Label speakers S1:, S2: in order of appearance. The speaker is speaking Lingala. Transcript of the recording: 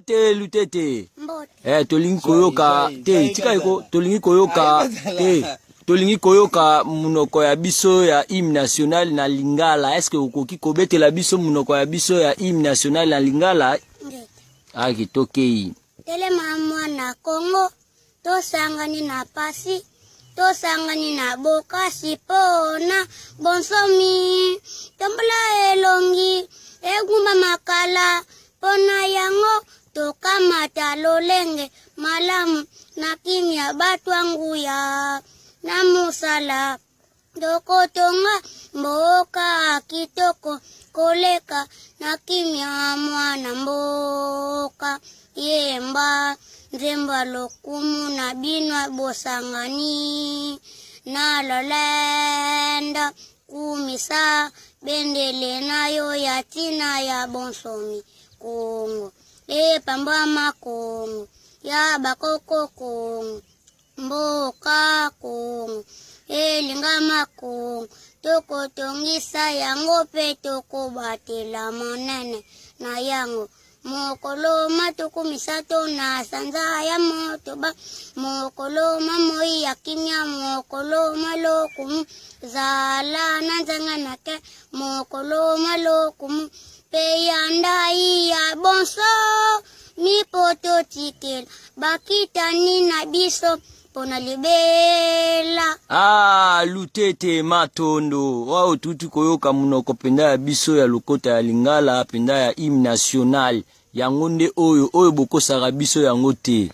S1: Te lutete. Eh, tolingi koyoka te, tika eko, tolingi koyoka te. Tolingi koyoka munoko ya biso ya hymne national na lingala. Est-ce que okoki kobetela biso munoko ya biso ya hymne national na lingala? Aki tokei.
S2: Telema mwana Kongo, tosangani na pasi, tosangani na bokasi pona bonsomi. Tombola elongi, egumba makala, pona yango tokamata lolenge malamu na kimia batwa nguya na mosala. Tokotonga mboka kitoko koleka na kimia mwana mboka yemba nzembo ya lokumu na bino ya bosangani na lolendo kumisa bendele na yo ya ntina ya bonsomi Kongo epambwama Kongo ya bakoko Kongo Mboka Kongo elingama Kongo tokotongisa yango mpe tokobatela monene na yango mokolo matuku misato na sanza ya motoba mokolo mwa moi ya kimia mokolo mwa lokumu zala na nzanga na ke mokolo mwa lokumu mpe ya ndai ya bonso mipo totikela bakitani na biso mpona libela.
S1: Ah, lutete matondo oyo tuti koyoka monoko mpenza ya biso ya lokota ya lingala mpenza ya hymne national yango nde oyo oyo bokosaka biso yango te.